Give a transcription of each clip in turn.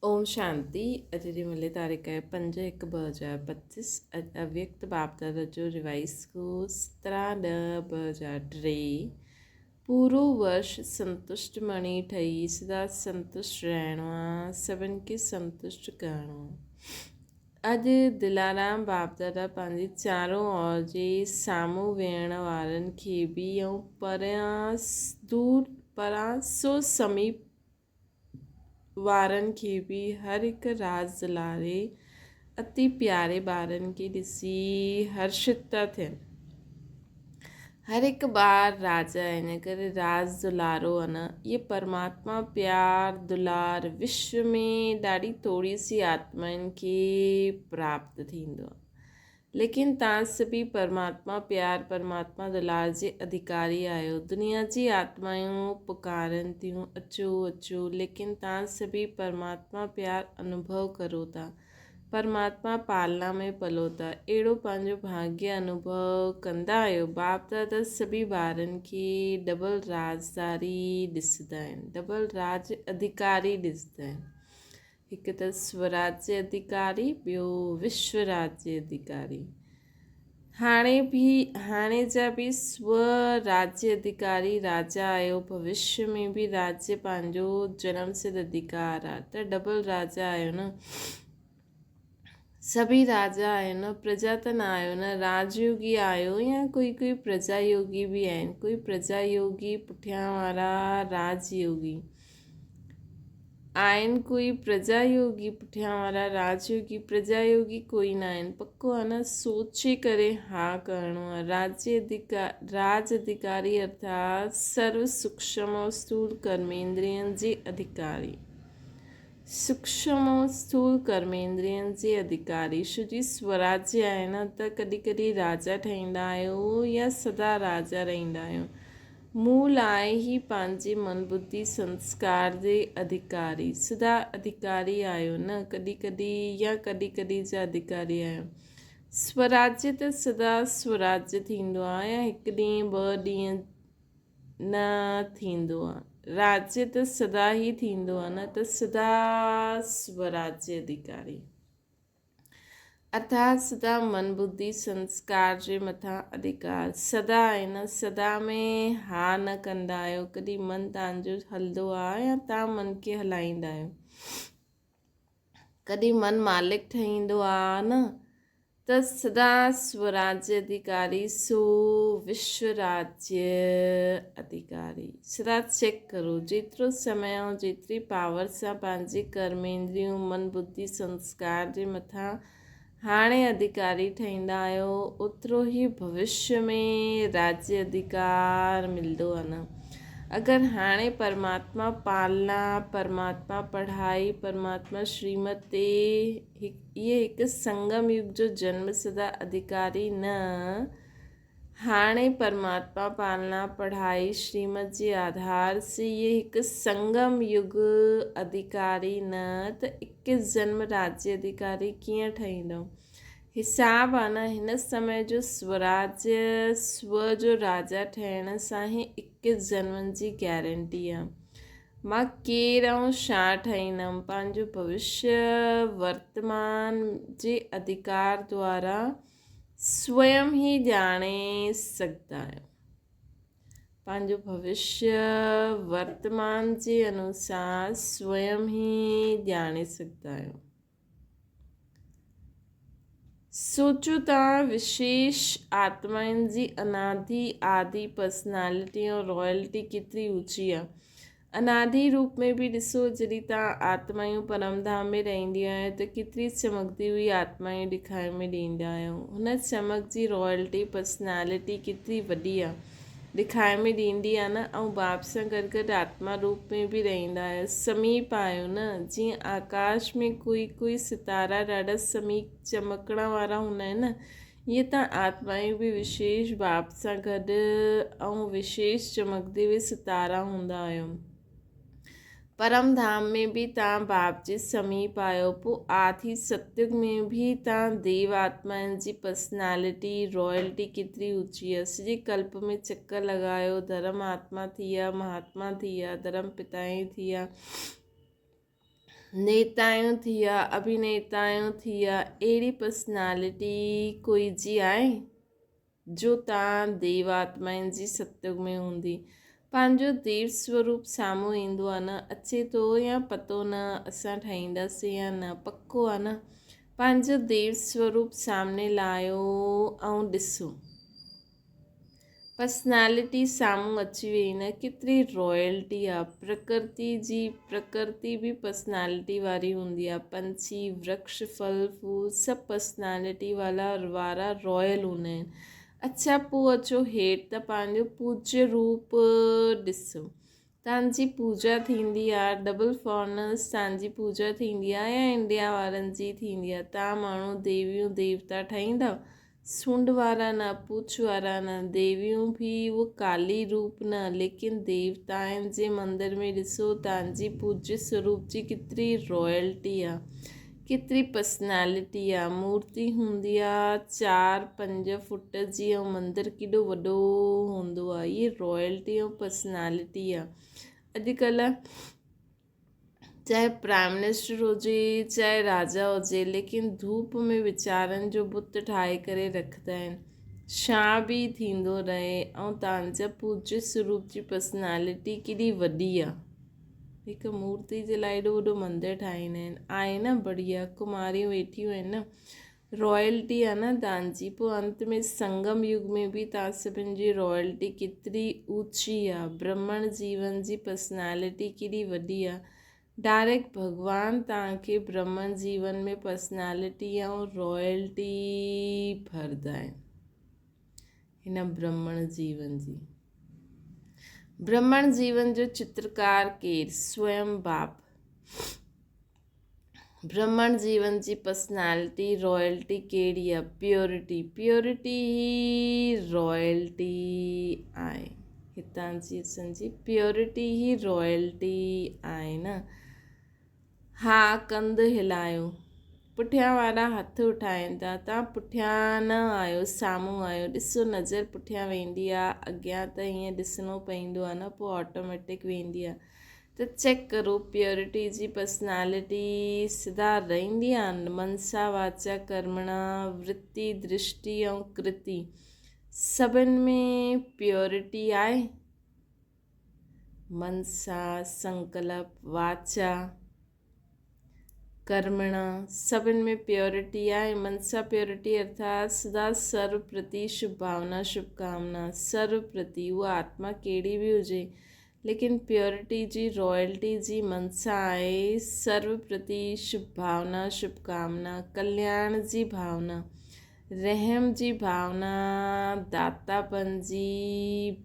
اوم شانتي. اڄ جي ملي تاريخ آهي 5 1 2025. اڄ اويڪت باپدادا جو ريوائز ڪورس 17 10 2003. پورو ورش سنتشٽ مڻي ٺهي سدا سنتشٽ رهڻو آ، سڀن کي سنتشٽ ڪرڻو آ. اڄ دلارام باپدادا پنهنجي چارون اور جي سامهون ويهڻ وارن کي به ۽ پريان دور پران سو سميپ وارن کي به هر هڪ راز دلاري اتي پياري ٻارن کي ڏسي هرشت ٿا ٿين. هر هڪ ٻار راجا آهي ان ڪري راز دلارو آهي نه. اهي پرماتما پيار دلار وشو ۾ ڏاڍي ٿوري سي آتمائن کي پراپت ٿيندو آهي. ليڪن تان سڀيئي پرماتما پيار، پرماتما دلار جي اڌيڪاري آهيو. دنيا جي آتمائون پڪارن ٿيون، اچو، اچو، ليڪن تان سڀيئي پرماتما پيار انوڀو ڪرو ٿا، پرماتما پالنا ۾ پلو ٿا. اهڙو پنهنجو ڀاڳيه انوڀو ڪندا آهيو. باپ دادا سڀيئي ٻارن کي ڊبل رازداري ڏسندا آهن، ڊبل راج اڌيڪاري ڏسندا آهن. هڪ ته سوراجيه اڌيڪاري، ٻيو وشو راجيه اڌيڪاري. هاڻي به هاڻي جا به سو راجيه اڌيڪاري راجا آهيو، ڀوشيه ۾ به راجيه پنهنجو جنم سڌ اڌيڪار آ ته ڊبل راجا آهيو نه. سڀئي راجا آهيو نه، پرجا ته نه آهيو نه. راجيوگي آهيو يا ڪوئي ڪوئي پرجا يوگي به آهن، ڪوئي پرجا يوگي پٺيان وارا راجيوگي. آهن ڪوئي پرجا يوگي پٺيان وارا راجيوگي پرجا يوگي ڪوئي نه آهن پڪو آهي نه سوچي ڪري ها ڪرڻو آهي راجي اڌيڪار راج اڌيڪاري ارٿات سرو سوکشم اور اسٿول ڪرميندرين جي اڌيڪاري سوکشم اور اسٿول ڪرميندرين جي اڌيڪاري شو جي سوراجي آهي نه ته ڪڏهن ڪڏهن راجا ٺهيندا آهيو يا سدا راجا رهندا آهيو مون لاء هي پنهنجي من ٻڌي سنسڪار جي اڌيڪاري، سدا اڌيڪاري آهيو نه ڪڏهن ڪڏهن يا ڪڏهن ڪڏهن جا اڌيڪاري آهيو. سوراجيه ته سدا سوراجيه ٿيندو آهي يا هڪ ڏينهن ٻه ڏينهن نه ٿيندو آهي. راجيه ته سدا ئي ٿيندو آهي نه ته سدا سوراجيه اڌيڪاري. ارٿات سدا من ٻڌي سنسڪار جي مٿان اڌيڪار سدا آهي نه سدا ۾ ها نه ڪندا آهيو ڪڏهن من تان جو هلندو آهي يا تان من کي هلائيندا آهيو ڪڏهن من مالڪ ٺهيندو آهي نه ته سدا سوراجيه اڌيڪاري سو وشو راجيه اڌيڪاري. سدا چيڪ ڪرو جيترو سمي ۽ جيتري پاور سان پنهنجي ڪرميندريون، من ٻڌي سنسڪار جي مٿان هاڻي اڌيڪاري ٺهيندا آهيو اوترو ئي ڀوشيه ۾ راجيه اڌيڪار ملندو آهي نه. اگر هاڻي پرماتما پالنا، پرماتما پڙهائي، پرماتما شريمت تي اهي هڪ سنگم يگ جو جنم سدا اڌيڪاري نه، هاڻي پرماتما پالنا پڙهائي شريمت جي آڌار سي اهي هڪ سنگم يگ اڌيڪاري نه ته اڪيس جنم راجيه اڌيڪاري ڪيئن ٺهيندو؟ حساب آ نه هن سمي جو سوراجيه سو جو راجا ٺهڻ سان هي اڪيس جنمن جي گيرنٽي آ. مان ڪير ۽ ڇا ٺاهيندم؟ پنهنجو ڀوشيه ورتمان جي اڌيڪار دوارا سويم ئي ڄاڻي سگهندا آهيو. پنهنجو ڀوشيه ورتمان جي انوسار سويم ئي ڄاڻي سگهندا آهيو. سوچو ته وشيش آتمائن جي انادي آدي پرسنالٽي ۽ رائلٽي ڪيتري اوچي آهي. انادي روپ ۾ به ڏسو جڏهن توهان آتمائون پرم ڌام ۾ رهنديون آهيو ته ڪيتري چمڪندي هئي آتمائون ڏکائي ۾ ڏيندا آهيو. هن چمڪ جي رائلٽي پرسنالٽي ڪيتري وڏي آهي. ڏکائي ۾ ڏيندي آ نه ۽ باپ سان گڏ گڏ آتما روپ ۾ به رهندا آهيو سميپ آهيو نه جيئن آڪاش ۾ ڪوئي ڪوئي ستارا ڏاڍا سميپ چمڪڻ وارا هوندا آهن نه ائين تان آتمائون به وشيش باپ سان گڏ ۽ وشيش چمڪندي هئي ستارا هوندا آهيو. پرم ڌام ۾ به تان باپ جي سميپ آيو، پوء آٿي ستيگ ۾ به تان ديو آتمائن جي پرسنالٽي، رائلٽي ڪيتري اوچي آ. سڄي ڪلپ ۾ چڪر لڳايو، ڌرم آتما ٿي ويا، مهاتما ٿي ويا، ڌرم پتائين ٿي ويا. نيتائون ٿي ويا، اڀينيتائون ٿي ويا، اهڙي پرسنالٽي ڪوئي جي آهي جو تان ديو آتمائن جي ستيگ ۾ هوندي. پنهنجو ديو سوروپ سامهون ايندو آهي نه، اچي ٿو يا پتو نه اسان ٺاهينداسين يا نه، پڪو آهي نه. پنهنجو ديو سوروپ سامني لايو ۽ ڏسو. پرسنالٽي سامهون اچي وئي نه ڪيتري رائلٽي آ پرڪرتي جي پرڪرتي به پرسنالٽي واري هوندي آ پنڇي ورڪش ڦل ڦول سڀ پرسنالٽي والا وارا رائل هوندا آهن اڇا پوء اچو هيٺ ته پنهنجو پوجيه روپ ڏسو تان جي پوجا ٿيندي آ ڊبل فارنرس تان جي پوجا ٿيندي آ يا انڊيا وارن جي ٿيندي آ تان ماڻهو ديويون ديوتا ٺاهيندا سونڊ وارا نه پوڇ وارا نه ديويون به اهو ڪالي روپ نه ليڪن ديوتائن جي مندر ۾ ڏسو تان جي پوجي سروپ جي ڪيتري رائلٽي آ ڪيتري پرسنالٽي آ مورتي هوندي آ 4-5 فٽ جي ۽ مندر ڪيڏو وڏو هوندو آ هي رائلٽي ۽ پرسنالٽي آ اڄڪلهه چاهي پرائم منسٽر هجي چاهي راجا هجي ليڪن ڌوپ ۾ ويچارن جو بت ٺاهي ڪري رکندا آهن ڇا به ٿيندو رهي ۽ تان جا پوجي سروپ جي پرسنالٽي ڪيڏي وڏي آ هڪ مورتي جي لاء ايڏو وڏو مندر ٺاهيندا آهن. آهي نه بڙهيا ڪماريون ويٺيون آهن نه. رائلٽي آهي نه تان جي. پوء انت ۾ سنگم يگ ۾ به تان سڀن جي رائلٽي ڪيتري اوچي آهي. برهمڻ جيون جي پرسنالٽي ڪيڏي وڏي آهي. ڊائريڪٽ ڀڳوان تان کي برهمڻ جيون ۾ پرسنالٽي ۽ رائلٽي ڀردا آهن. هن برهمڻ جيون جي. برهمڻ جيون جو چترڪار ڪير؟ سوئم باپ. برهمڻ جيون جي پرسنالٽي رائلٽي ڪهڙي آهي؟ پيورٽي. پيورٽي ئي رائلٽي آهي. هتان جي اسان جي پيورٽي ئي رائلٽي آهي نه. ها ڪنڌ هلايو. پٺيان وارا هٿ اٺائين ٿا. توهان پٺيان نه آهيو، سامهون آهيو. ڏسو نظر پٺيان ويندي آ، اڳيان ته ائين ڏسڻو پوندو آ نه پوء آٽوميٽڪ ويندي آ. ته چيڪ ڪرو پيورٽي جي پرسنالٽي سدا رهندي آ منسا واچا ڪرمڻا ورتي درشٽي ۽ ڪرتي سڀن ۾ پيورٽي آهي؟ منسا، سنڪلپ، واچا، ڪرمڻا سڀن ۾ پيورٽي آهي. منسا پيورٽي ارٿات سدا سرو پرتي شڀ ڀاونا شڀ ڪامنا سرو پرتي اها آتما ڪهڙي به هجي ليڪن پيورٽي جي رائلٽي جي منسا آهي سرو پرتي شڀ ڀاونا شڀ ڪامنا ڪلياڻ جي ڀاونا رحم جي ڀاونا، داتاپن جي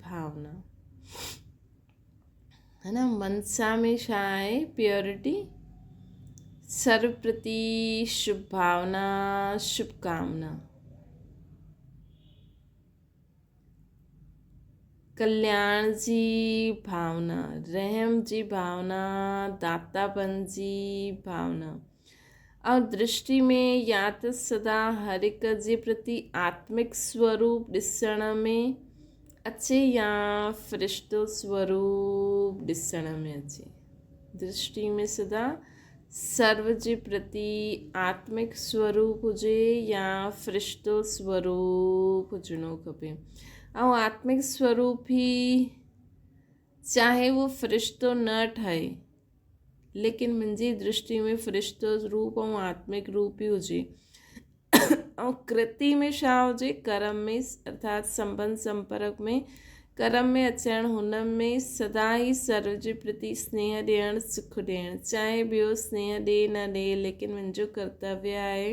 ڀاونا. ها نه منسا ۾ ڇا آهي پيورٽي سرو پرتي شڀ ڀاونا شڀ ڪامنا ڪلياڻ جي ڀاونا رحم جي ڀاونا داتاپن جي ڀاونا ۽ درشٽي ۾ يا ته سدا هر هڪ جي پرتي آتمڪ سوروپ ڏسڻ ۾ اچي يا فرشتو سوروپ ڏسڻ ۾ اچي. درشٽي ۾ سدا سرو جي پرتي آتمڪ سوروپ هجي يا فرشتو سوروپ هجڻو کپي. ۽ آتمڪ سوروپ ئي چاهي اهو فرشتو نه ٺهي ليڪن منهنجي درشٽي ۾ فرشتو روپ ۽ آتمڪ روپ ئي هجي ۽ ڪرتي ۾ ڇا هجي ڪرم ۾ ارٿات سنبنڌ سمپرڪ ۾ ڪرم ۾ اچڻ هن ۾ سدا ئي سرو جي پرتي سنيهه ڏيڻ سک ڏيڻ چاهي ٻيو سنيهه ڏي نه ڏي ليڪن منهنجو ڪرتويه آهي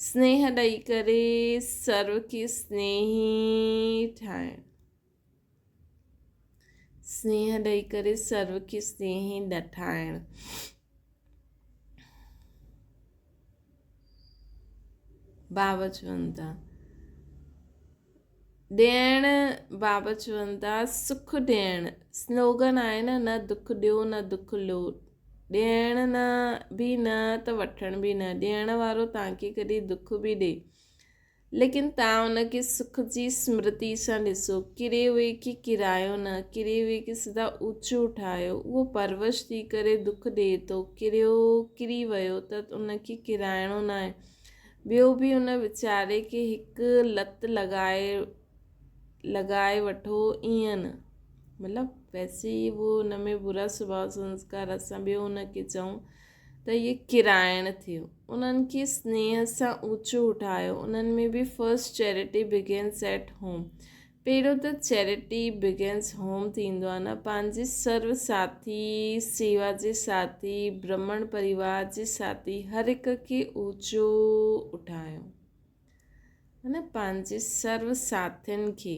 سنيهه ڏئي ڪري سرو کي سنيهي ٺاهڻ سنيهه ڏئي ڪري سرو کي سنيهي نه ٺاهڻ. بابا چون ٿا ڏيڻ بابا چون ٿا سک ڏيڻ سلوگن آهي نه نه دک ڏيو نه دک لو ڏيڻ نه به نه ته وٺڻ به نه ڏيڻ وارو توهان کي ڪڏهن دک به ڏي. ليڪن توهان ان کي سک جي سمرتي سان ڏسو. ڪري هئي کي ڪرايو نه، ڪري هئي کي سدا اوچو اٺايو. اهو پروش ٿي ڪري دک ڏئي ٿو. ڪريو، ڪري ويو ته ان کي ڪرائڻو ناهي. ٻيو به ان ويچاري کي هڪ لت لڳائي لڳائي وٺو ائين نه. مطلب ويسي ئي اهو ان ۾ برا سڀاء سنسڪار اسان ٻيو ان کي چئون ته اهي ڪرائڻ ٿيو. انهن کي سنيهه سان اوچو اٺايو. انهن ۾ به first charity begins at home. پهريون ته چيرٽي بگنس هوم ٿيندو آهي نه. پنهنجي سرو ساٿي، سيوا جي ساٿي، برهمڻ پريوار جي ساٿي هر هڪ کي اوچو اٺايو. ها نه پنهنجي سرو ساٿين کي.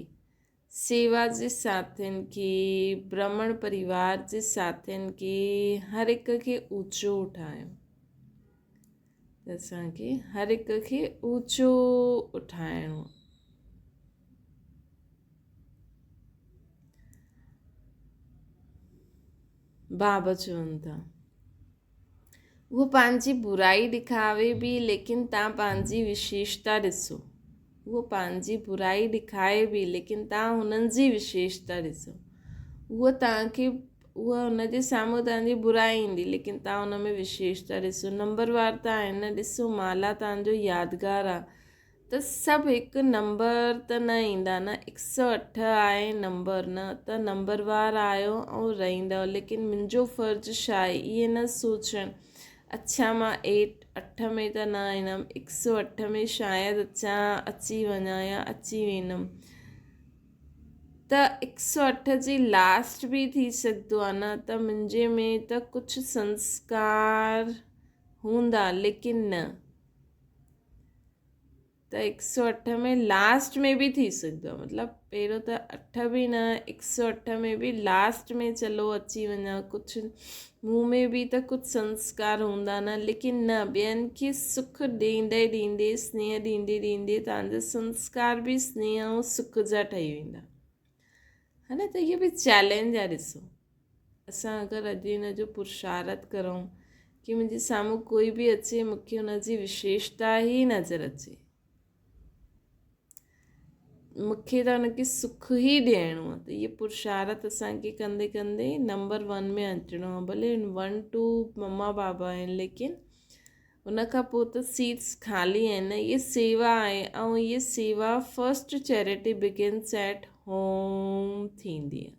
سيوا جي ساٿين کي، برهمڻ پريوار جي ساٿين کي، هر هڪ کي اوچو اٺايو. ته اسان کي هر هڪ کي اوچو اٺائڻو. بابا چون ٿا. اهو پنهنجي برائي ڏکاوي به ليڪن تان پنهنجي وشيشتا ڏسو. اهو پنهنجي برائي ڏکائي به ليڪن تان هنن جي وشيشتا ڏسو. اهو تان کي اهو هن جي سامهون تان جي برائي ايندي ليڪن تان هن ۾ وشيشتا ڏسو. نمبر وار تان آهن نه ڏسو مالا تان جو يادگار آ. ته سڀ هڪ نمبر ته نه ايندا نه هڪ سئو اٺ آهي نمبر نه ته نمبر وار آهيو ۽ رهندؤ ليڪن منهنجو فرض ڇا آهي اهي نه سوچڻ اڇا مان ايٽ اٺ ۾ ته نه ايندم هڪ سئو اٺ ۾ شايد اچان اچي وڃان يا اچي ويندم ته هڪ سئو اٺ جي لاسٽ به ٿي سگهندو آهي نه ته منهنجي ۾ ته ڪجهه سنسڪار هوندا ليڪن نه ته هڪ سؤ اٺ ۾ لاسٽ ۾ به ٿي سگهندو آهي مطلب پهريون ته اٺ به نه هڪ سؤ اٺ ۾ به لاسٽ ۾ چلو اچي وڃان ڪجهه مون ۾ به ته ڪجهه سنسڪار هوندا نه ليڪن نه ٻين کي سک ڏيندي ڏيندي سنيهه ڏيندي ڏيندي تنهنجا سنسڪار به سنيهه ۽ سک جا ٺهي ويندا ها نه ته اهو به چئلينج آهي ڏسو اسان اگر اڄ ان جو پرشارٿ ڪرون ڪي منهنجي سامهون ڪوئي به اچي مون کي ان جي وشيشتا ئي نظر اچي مون کي ته ان کي سک ئي ڏيڻو آهي ته اهو پرشارٿ اسان کي ڪندي ڪندي نمبر ون ۾ اچڻو آهي ڀلي ون ٽو مما بابا آهن ليڪن ان کان پوء ته سيٽس خالي آهن نه اهي سيوا آهي ۽ اهي سيوا first charity begins at home ٿيندي آهي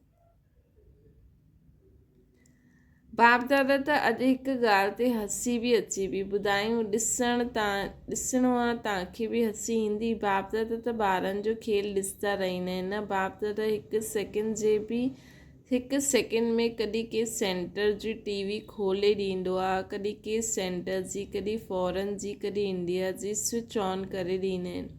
باپ دادا ته اڄ هڪ ڳالهه تي هسي به اچي پئي. ٻڌايون، ڏسڻ تان ڏسڻو آ تانکي به هسي ايندي. باپ دادا ته ٻارن جو کيل ڏسندا رهندا آهن نه. باپ دادا هڪ سيڪنڊ جي به هڪ سيڪنڊ ۾ ڪڏهن ڪنهن سينٽر جي ٽي وي کولي ڏيندو آ، ڪڏهن ڪنهن سينٽر جي، ڪڏهن فارن جي، ڪڏهن انڊيا جي سوئچ آن ڪري ڏيندا آهن.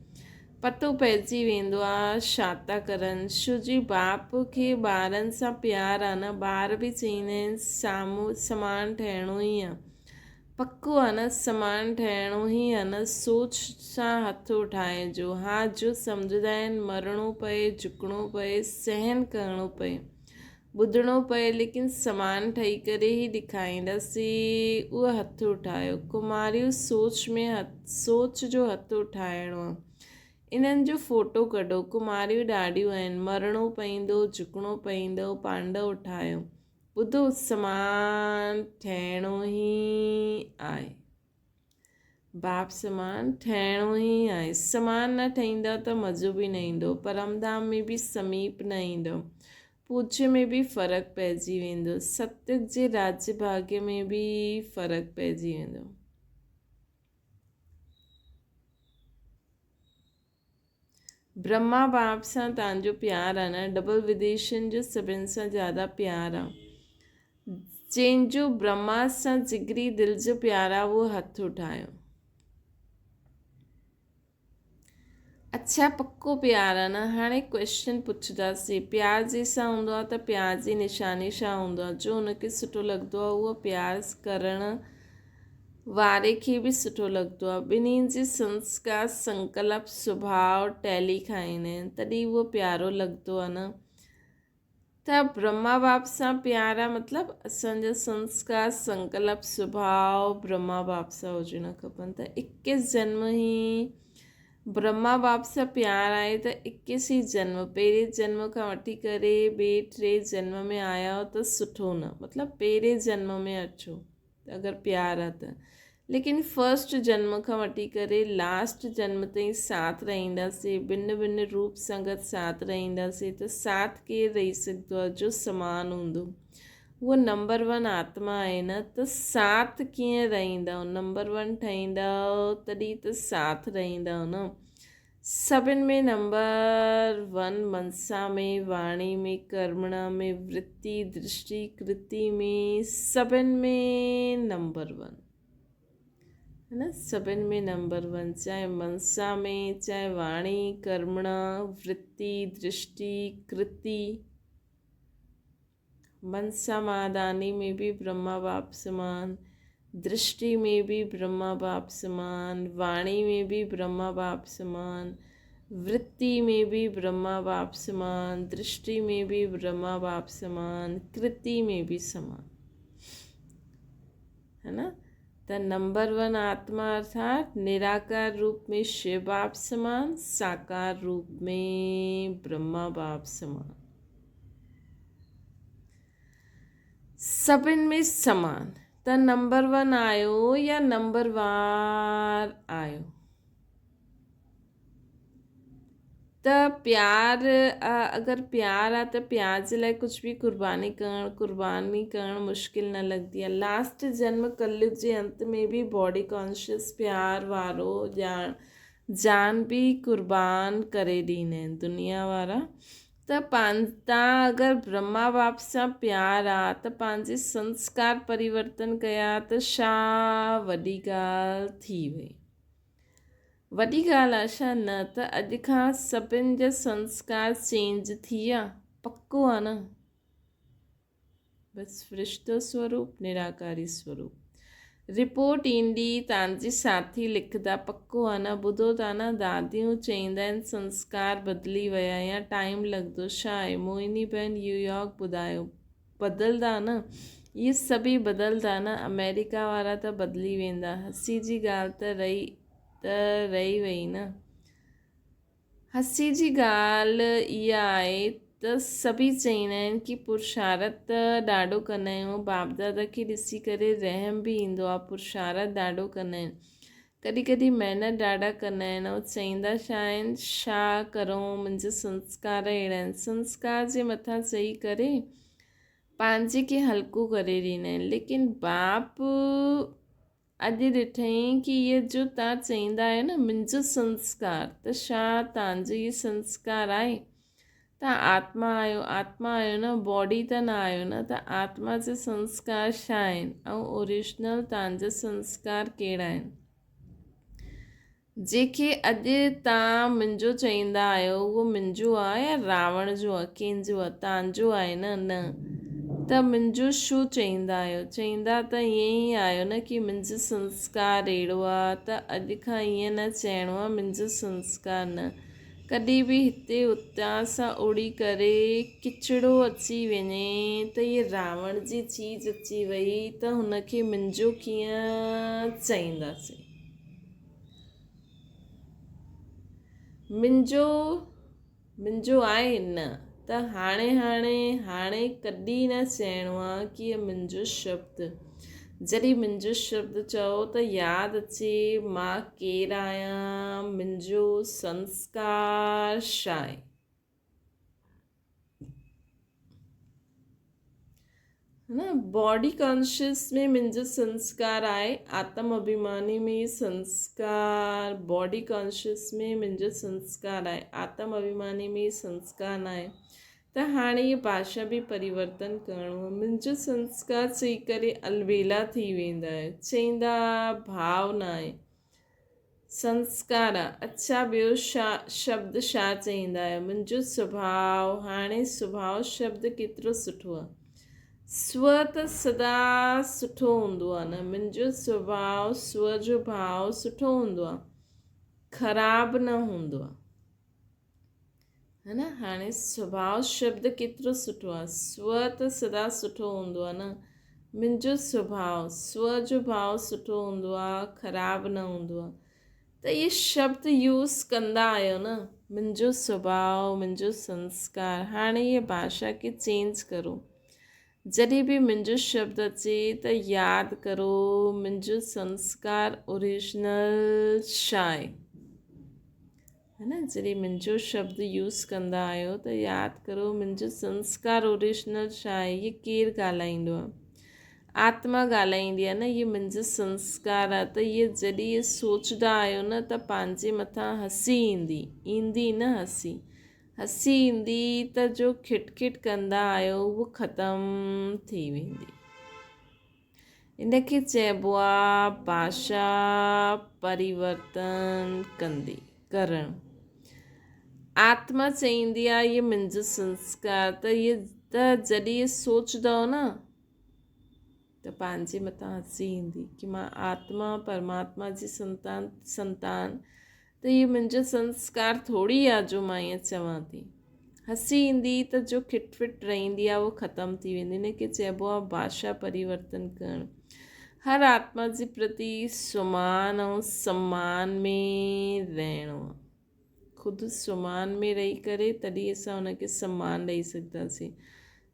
پتو پئجي ويندو آ ڇا ٿا ڪرن. شو جي باپ کي ٻارن سان پيار آ نه ٻار به چئيندا آهن سامهون سامان ٺهڻو ئي آ. پڪو آ نه سامان ٺهڻو ئي آ نه سوچ سان هٿ اٺائجو. ها جو سمجهندا آهن مرڻو پئي جهڪڻو پئي سهن ڪرڻو پئي. ٻڌڻو پئي ليڪن سامان ٺهي ڪري ئي ڏيکارينداسين اهو هٿ اٺايو ڪماريون سوچ ۾ سوچ جو هٿ اٺائڻو آ انهن جو فوٽو ڪڍو ڪماريون ڏاڍيون آهن مرڻو پئيندو جهڪڻو پئيندو پانڊو اٺايو ٻڌو سامان ٺهڻو ئي آهي. باپ سمان ٺهڻو ئي آهي. سمان نه ٺهيندؤ ته مزو به نه ايندو. پرمڌام ۾ به سميپ نه ايندؤ. پوڄ ۾ به فرق پئجي ويندو. ستيگ جي راڄ ڀاڳ ۾ به فرق پئجي ويندو. برهما باپ سان توهان جو پيار آ نه ڊبل وديشن جو سڀن سان زياده پيار آ جنهن جو برهما سان جگري دل جو پيار آ اهو هٿ اٺايو اڇا پڪو پيار آ نه هاڻي ڪويشچن پڇنداسين پيار جنهن سان هوندو آ ته پيار جي نشاني ڇا هوندو آ جو ان کي سٺو لڳندو آ اهو پيار ڪرڻ واري کي به سٺو لڳندو آهي. ٻنهي جي سنسڪار، سنڪلپ، سڀاء ٽيلي کائيندا آهن، تڏهن اهو پيارو لڳندو آهي نه. ته برهما باپ سان پيار آهي مطلب اسان جا سنسڪار، سنڪلپ، سڀاء برهما باپ سان هجڻ کپن ته اڪيس جنم هي برهما باپ سان پيار آهي ته اڪيس ئي جنم، پهرين جنم کان وٺي ڪري ٻئي ٽئين جنم ۾ آيا آهيو ته سٺو نه، مطلب پهرين جنم ۾ اچو ته اگر پيار آهي ته، ليڪن فرسٽ جنم کان وٺي ڪري لاسٽ جنم تائين ساٿ رهنداسي، ڀن ڀن روپ سان گڏ ساٿ رهنداسي ته ساٿ ڪير رهي سگهندو آهي جو سمان هوندو. هوء نمبر ون آتما آهي نه ته ساٿ ڪيئن رهندؤ؟ نمبر ون ٺهيندؤ تڏهن ته ساٿ رهندؤ نه. سڀن ۾ نمبر ون منسا ۾، واڻي ۾، ڪرمڻا ۾، ورتي، درشٽي، ڪرتي ۾ سڀن ۾ نمبر ون. هي نه سڀن ۾ نمبر ون چاهي منسا ۾، چاهي واڻي، ڪرمڻا، ورتي، درشٽي، ڪرتي. من سماداني ۾ به برهما باپ سمان، درشٽي ۾ به برهما باپ سمان، واڻي ۾ به برهما باپ سمان، ورتي ۾ به برهما باپ سمان، درشٽي ۾ به برهما باپ سمان، ڪرتي ۾ به سمان. هي نا ته نمبر ون آتما ارٿات نراڪار روپ ۾ شو باپ سمان، ساڪار روپ ۾ برهما باپ سمان. سڀن ۾ سمان ته نمبر ون آيو يا نمبر وار آيو ته پيار اگر پيار آ ته پيار جي لاء ڪجهه به قرباني ڪرڻ قرباني ڪرڻ مشڪل نه لڳندي آ لاسٽ جنم ڪليگ جي انت ۾ به باڊي ڪانشس پيار وارو ڄاڻ جان به قربان ڪري ڏيندا آهن دنيا وارا ته تان اگر برهما باپ سان پيار آ ته پنهنجي سنسڪار پريورتن ڪيا ته شا وڏي ڳالهه ٿي وئي. وڏي ڳالهه آ شا نه ته اڄ کان سڀن جا سنسڪار چينج ٿي ويا پڪو آ نه. بس فرشتو سوروپ نراڪاري سوروپ. رپورٽ ايندي تانجي ساٿي لکندا پڪو آ نه ٻڌو ٿا نه داديون چئيندا آهن سنسڪار بدلي ويا يا ٽائيم لڳندو ڇا آهي موهني بهن يويارڪ ٻڌايو بدلدا نه اهي سڀئي بدلدا نه آمريڪا وارا ته بدلي ويندا هسي جي ڳالهه ته رهي ته رهي وئي نه. هسي جي ڳالهه اها آهي ته سڀئي چئيندا آهن ڪي پرشارت ته ڏاڍو ڪندا آهيون باپ دادا کي ڏسي ڪري رحم به ايندو آهي پرشارت ڏاڍو ڪندا آهن ڪڏهن ڪڏهن محنت ڏاڍا ڪندا آهن ۽ چئيندا ڇا آهن ڇا ڪرون منهنجا سنسڪار اهڙا آهن سنسڪار جي مٿان چئي ڪري پنهنجي کي هلڪو ڪري ڏيندا آهن ليڪن باپ اڄ ڏٺئين ڪي اهي جو تان چئيندا آهيو نه منهنجو سنسڪار ته ڇا تان جو اهي سنسڪار آهي؟ تان آتما آهيو، آتما آهيو نه باڊي ته نه آهيو نه ته آتما جا سنسڪار ڇا آهن ۽ اوريجنل تان جا سنسڪار ڪهڙا آهن؟ جنهن کي اڄ تان منهنجو چئيندا آهيو اهو منهنجو آ يا راوڻ جو آ؟ ڪنهن جو آ؟ تان جو آهي نه؟ نه ته منهنجو ڇو چئيندا آهيو؟ چئيندا ته ائين ئي آهيو نه ڪي منهنجو سنسڪار اهڙو آ ته اڄ کان ائين نه چئڻو آ منهنجو سنسڪار نه. ڪڏهن به هتي اتان سان اڙي ڪري ڪچڙو اچي وڃي ته هيء راوڻ جي چيز اچي وئي ته هن کي منهنجو ڪيئن چئينداسين؟ منهنجو منهنجو آهي نه ته هاڻي هاڻي هاڻي ڪڏهن نه چئڻو آ ڪي منهنجو شبد جڏهن منهنجو شبد چئو ته ياد اچي مان ڪير آهيان منهنجو سنسڪار ڇا آهي. نه باڊي ڪانشس ۾ منهنجو سنسڪار آهي آتم اڀيماني ۾ سنسڪار باڊي ڪانشس ۾ منهنجو سنسڪار آهي آتم اڀيماني ۾ سنسڪار نه آهي ته هاڻي هي ڀاشا به پريورتن ڪرڻو آهي منهنجو سنسڪار چئي ڪري الويلا ٿي ويندا آهيو چئيندا ڀاو نه آهي سنسڪار، اڇا ٻيو شبد ڇا چئيندا آهيو؟ منهنجو سڀاء، هاڻي سڀاء شبد ڪيترو سٺو آهي. سو ته سدا سٺو هوندو آهي نه. منهنجو سڀاء، سو جو ڀاء سٺو هوندو آهي، خراب نه هوندو آهي. ها نه هاڻي سڀاء شبد ڪيترو سٺو آهي. سو ته سدا سٺو هوندو آهي نه. منهنجو سڀاء، سو جو ڀاء سٺو هوندو آهي، خراب نه هوندو آهي. ته اهي شبد يوز ڪندا آهيو نه منهنجو سڀاء منهنجو سنسڪار هاڻي هيء ڀاشا کي چينج ڪرو جڏهن به منهنجو شبد اچي ته ياد ڪرو منهنجو سنسڪار اوريجنل ڇا آهي ها نه جڏهن منهنجو شبد يوز ڪندا آهيو ته ياد ڪرو منهنجو سنسڪار اوريجنل ڇا آهي هي ڪير ڳالهائيندو آهي آتما ڳالهائيندي آهي نه اهي منهنجو سنسڪار آهي ته اهي جڏهن اهي سوچدا آهيو نه ته پنهنجي مٿان هسي ايندي ايندي نه هسي هسي ايندي ته جو کٽ کٽ ڪندا آهيو اهو ختم ٿي ويندي. ان کي چئبو آهي ڀاشا پريورتن ڪندي ڪرڻ. آتما چئيندي آهي اهي منهنجو سنسڪار ته اهي ته جڏهن اهي سوچدؤ نه ته پنهنجي مٿان هسي ايندي ڪي مان آتما پرماتما جي سنتان سنتان ته اهو منهنجو سنسڪار ٿوري آ جو مان ائين چوان ٿي. هسي ايندي ته جو کٽ فٽ رهندي آ اهو ختم ٿي ويندي. ان کي چئبو آ ڀاشا پريورتن ڪرڻ. هر آتما جي پرتي سمان ۽ سمان ۾ رهڻو آ. خود سمان ۾ رهي ڪري تڏهن اسان ان کي سمان ڏئي سگهنداسين.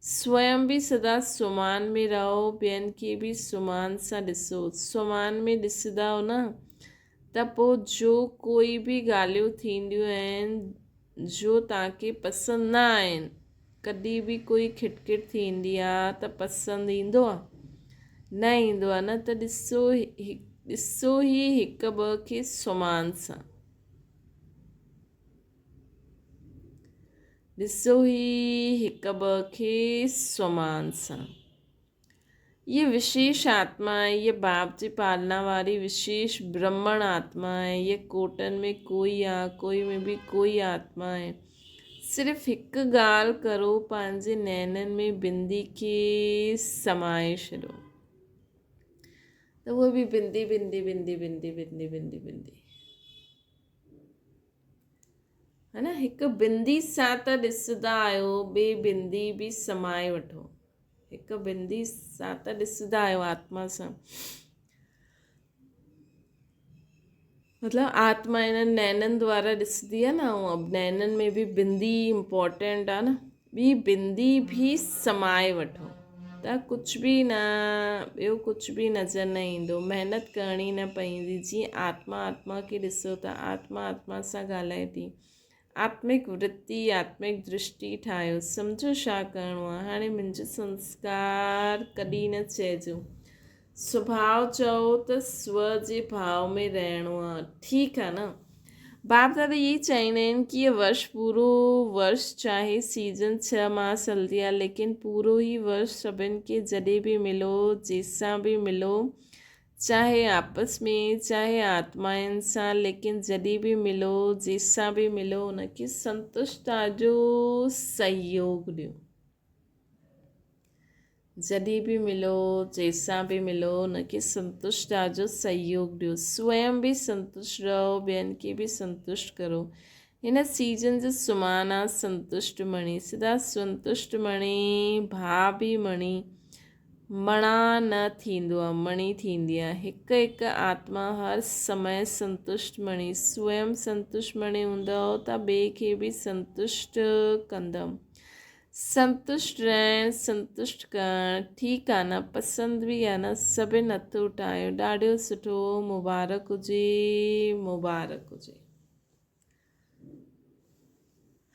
سويم به سدا سمان ۾ رهو، ٻين کي به سمان سان ڏسو. سمان ۾ ڏسندؤ نه ته پوء جو ڪوئي به ڳالهيون ٿينديون آهن جو توهان کي پسند نه آهن، ڪڏهن به ڪوئي کٽ کٽ ٿيندي آ ته پسند ايندو آ؟ نه ايندو آ نه ته ڏسو ڏسو ئي هڪ ٻه کي سمان سان. ڏسو هي هڪ ٻه کي سمان سان. هيء وشيش آتما آهي، هيء باپ جي پالنا واري وشيش برهمڻ آتما آهي، هيء ڪوٽن ۾ ڪوئي آ، ڪوئي ۾ به ڪوئي آتما آهي. صرف هڪ ڳالهه ڪرو، پنهنجي نينن ۾ بندي کي سمائي ڇڏو. ته اهو به بندي بندي بندي بندي بندي بندي بندي. ها نه هڪ بندي سان ته ڏسندا آهيو، ٻي بندي به سمائي وٺو. هڪ بندي سان ته ڏسندا آهيو آتما سان. مطلب آتما انهن نينن دوارا ڏسندي آهي نه ۽ نينن ۾ به بندي امپورٽنٽ آهي نه ٻي بندي به سمائي وٺو ته ڪجهه به نه ٻيو ڪجهه به نظر نه ايندو محنت ڪرڻي نه پوندي جيئن آتما آتما کي ڏسو ته آتما آتما سان ڳالهائي ٿي آتمڪ ورتي، آتمڪ درشٽي ٺاهيو، سمجهو ڇا ڪرڻو آهي، هاڻي منهنجو سنسڪار ڪڏهن نه چئجو. سڀاء چئو ته سو جي ڀاء ۾ رهڻو آهي، ٺيڪ آهي نه؟ باپ دادا يهي چاهيندا آهن ڪي هي ورش پورو ورش چاهي سيزن ڇهه ماس هلدي آهي ليڪن پورو هي ورش سڀن کي جڏهن به ملو جيسان به ملو چاهي آپس ۾ چاهي آتمائن سان ليڪن جڏهن به ملو جيسان به ملو ان کي سنتشتا جو سهيوگ ڏيو. جڏهن به ملو جيسان به ملو ان کي سنتشتا جو سهيوگ ڏيو. سويم به سنتشٽ رهو ٻين کي به سنتشٽ ڪرو. هن سيزن جو سمان آ سنتشٽ مڻي سدا سنتشٽ مڻي ڀاء به مڻي مڻا نه ٿيندو آ، مڻي ٿيندي آ. هڪ هڪ آتما هر سمي سنتشٽ مڻي، سويم سنتشٽ مڻي هوندؤ ته ٻئي کي به سنتشٽ ڪندؤ. سنتشٽ رهڻ، سنتشٽ ڪرڻ ٺيڪ آ نه، پسند به آ نه، سڀن هٿ اٺايو، ڏاڍو سٺو، مبارڪ هجي، مبارڪ هجي.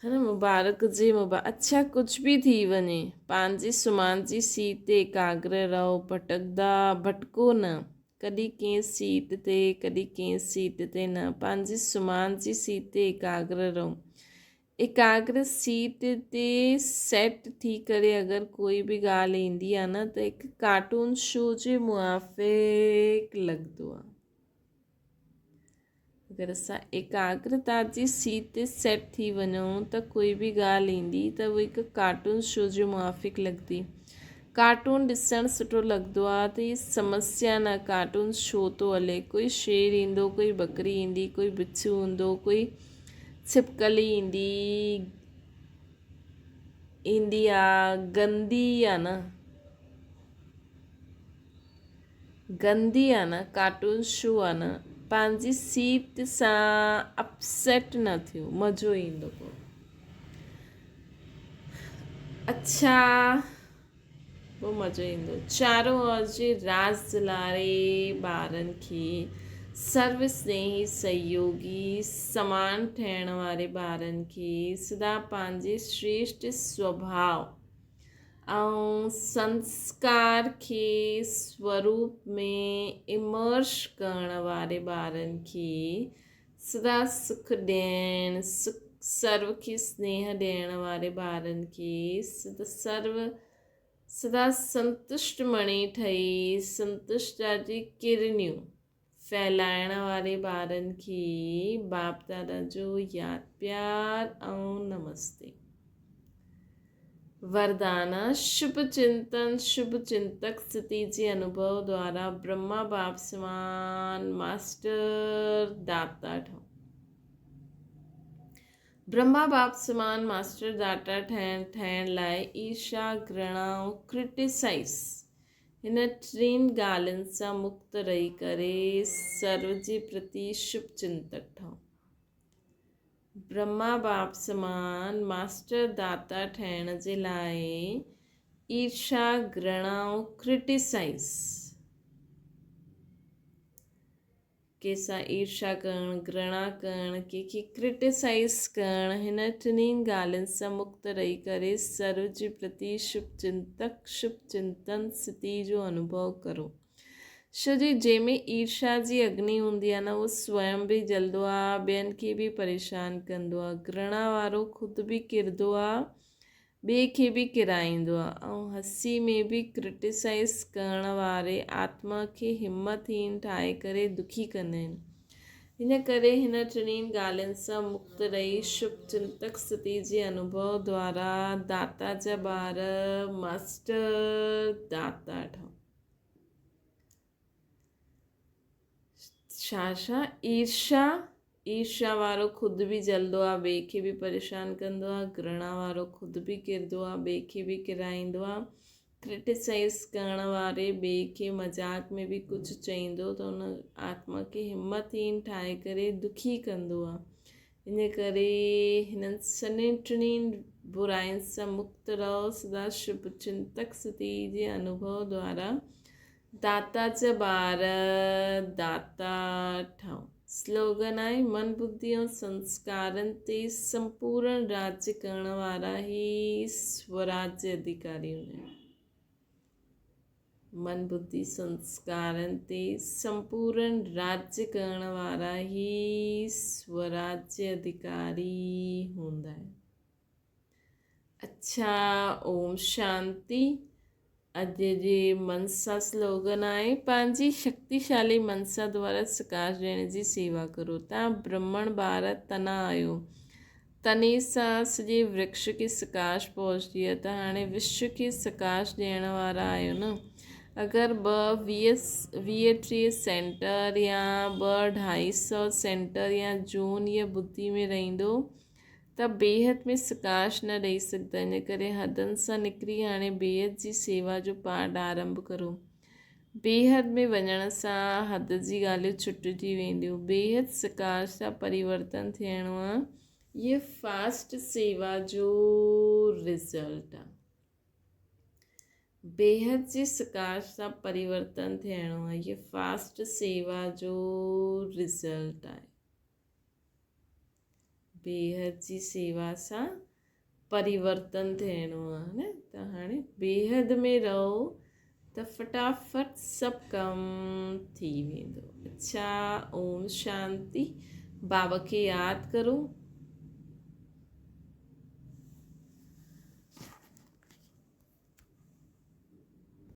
ها نه مبارڪ جي مبا اڇا ڪجھ به ٿي وڃي پنهنجي سمان جي سيٽ تي ايڪاگر رهو ڀٽڪدا ڀٽڪو نه ڪڏهن ڪنهن سيٽ تي ڪڏهن ڪنهن سيٽ تي نه پنهنجي سمان جي سيٽ تي ايڪاگر رهو ايڪاگر سيٽ تي سيٽ ٿي ڪري اگر ڪوئي به ڳالهه ايندي آهي نه ته هڪ ڪارٽون شو جي موافق لڳندو آهي اگر اسان ايڪاگرتا جي سيٽ تي سيٽ ٿي وڃون ته ڪوئي به ڳالهه ايندي ته اهو هڪ ڪارٽون شو جي موافق لڳندي. ڪارٽون ڏسڻ سٺو لڳندو آهي ته هي سمسيا نه ڪارٽون شو ٿو هلي. ڪوئي شير ايندو، ڪوئي ٻڪري ايندي، ڪوئي بڇو هوندو، ڪوئي ڇپڪلي ايندي ايندي آ گندي آ نه. گندي آ نه ڪارٽون شو آ نه پنهنجي سيٽ سان اپسيٽ نه ٿيو، مزو ايندو پوء. اڇا پوء مزو ايندو. چارو اور جي راز دلاري ٻارن کي سرو سنيهي سهيوگي سمان ٺهڻ واري ٻارن کي سدا پنهنجي شريشٽ سوڀاء ۽ سنسڪار کي سوروپ ۾ امرش ڪرڻ واري ٻارن کي سدا سک ڏيڻ، سرو کي سنيهه ڏيڻ واري ٻارن کي سرو سدا سنتشٽ مڻي ٺهي سنتشٽا جي ڪرنيون ڦهلائڻ واري ٻارن کي باپ دادا جو ياد پيار ۽ نمستي. وردان، شڀ چنتن، شڀ چنتڪ ستي جي انوڀو دوارا برهما باپ سمان ماسٽر داتا ٺهو. برهما باپ سمان ماسٽر داتا ٺهڻ ٺهڻ لاء ايرشا، گرڻا ۽ ڪرٽيسائيز هن ٽن ڳالهين سان مڪت رهي ڪري سرو جي پرتي شڀ چنتڪ ٺهو. برهما باپ سمان ماسٽر داتا ٺهڻ جي لاء ايرشا، گرڻا ۽ ڪرٽيسائيز، ڪنهن سان ايرشا ڪرڻ، گرڻا ڪرڻ، ڪنهن کي ڪرٽيسائيز ڪرڻ، هن ٽنهي ڳالهين سان مڪت رهي ڪري سرو جي پرتي شڀ چنتڪ، شڀ چنتن ستي جو انوڀو ڪرو. شو جي جنهن ۾ ايرشا جي اگني هوندي آهي نه اهو سوئم به جلدو آهي ٻين کي به پريشان ڪندو آهي گرڻا وارو خود به ڪردو آهي ٻئي کي به ڪرائيندو آهي ۽ هسي ۾ به ڪرٽيسائز ڪرڻ واري آتما کي همت هين ٺاهي ڪري دکي ڪندا آهن ان ڪري هن ٽنهي ڳالهين سان مڪت رهي شڀ چنتڪ ستي جي انوڀو دوارا داتا جا ٻار ماسٽر داتا ٺهو. ڇا ڇا ايرشا، ايرشا وارو خود به جلدو آ ٻئي کي به پريشان ڪندو آ، گرڻا وارو خود به ڪردو آ ٻئي کي به ڪرائيندو آ، ڪرٽيسائيز ڪرڻ واري ٻئي کي مذاق ۾ به ڪجهه چئيندو ته ان آتما کي همت هين ٺاهي ڪري دکي ڪندو آ. ان ڪري هنن سنين ٽنهي براين سان مڪت رهو، سدا شڀ چنتڪ ستي جي انوڀو دوارا داتا جا ٻار داتا ٺهو. سلوگن آهي، من ٻڌي ۽ سنسڪارن تي سمپورڻ راڄ ڪرڻ وارا ئي سوراج اڌيڪاري هوندا آهن. من ٻڌي سنسڪارن تي سمپورڻ راڄ ڪرڻ وارا ئي سوراجيه اڌڪاري هوندا آهن. اڇا اوم شانتي. اڄ جي منسا سلوگن آهي پنهنجي شڪتيشالي منسا دوارا سڪاش ڏيڻ جي سيوا ڪرو. تان برهمڻ ٻار تنا آهيو. تني سان سڄي ورڪش کي سڪاش پهچندي آهي ته هاڻي وشو کي سڪاش ڏيڻ وارا آهيو نه. اگر ٻه ويهه ويهه ٽيهه سينٽر يا ٻه ڍائي سئو سينٽر يا جون يا ٻڌي ۾ رهندو ته بيحد ۾ سڪاش نه ڏئي سگهندا ان ڪري حدن سان نڪري هاڻي بيحد جي سيوا جو پاٺ آرنڀ ڪرو. بيحد ۾ وڃڻ سان حد جي ڳالهيون ڇٽجي وينديون. بيحد سڪار سان پريورتن ٿيڻو آ. هيء فاسٽ سيوا جو رزلٽ آ. بيحد جي سڪار سان پريورتن ٿيڻو آ. هيء فاسٽ سيوا جو رزلٽ آهي. بيحد جي سيوا سان پريورتن ٿيڻو آهي نه ته هاڻي بيحد ۾ رهو ته فٽافٽ سڀ ڪم ٿي ويندو. اڇا اوم شانتي. بابا کي ياد ڪرو.